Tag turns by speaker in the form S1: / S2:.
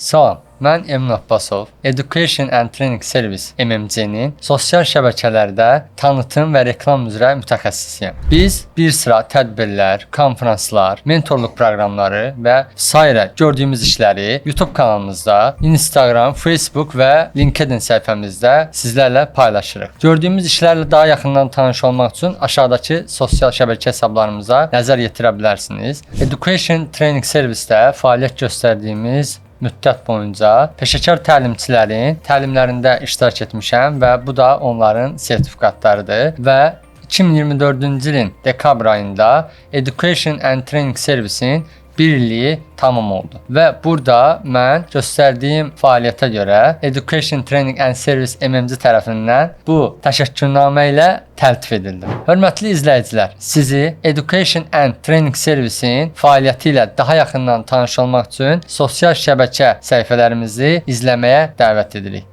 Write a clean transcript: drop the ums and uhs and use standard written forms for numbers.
S1: Salam, mən Emin Abbasov, Education and Training Service MMC-nin sosial şəbəkələrdə tanıtım və reklam üzrə mütəxəssisiyəm. Biz bir sıra tədbirlər, konfranslar, mentorluq proqramları və sairə gördüyümüz işləri YouTube kanalımızda, Instagram, Facebook və LinkedIn səhifəmizdə sizlərlə paylaşırıq. Gördüyümüz işlərlə daha yaxından tanış olmaq üçün aşağıdakı sosial şəbəkə hesablarımıza nəzər yetirə bilərsiniz. Education Training Service-də fəaliyyət göstərdiyimiz müddət boyunca peşəkar təlimçilərin təlimlərində iştirak etmişəm və bu da onların sertifikatlarıdır və 2024-cü ilin dekabr ayında Education and Training Service-in bir illiyi tamam oldu. Və burada mən göstərdiyim fəaliyyətə görə Education Training and Service MMC tərəfindən bu təşəkkürnamə ilə təltif edildim. Hörmətli izləyicilər, sizi Education and Training Service-in fəaliyyəti ilə daha yaxından tanış olmaq üçün sosial şəbəkə səhifələrimizi izləməyə dəvət edirik.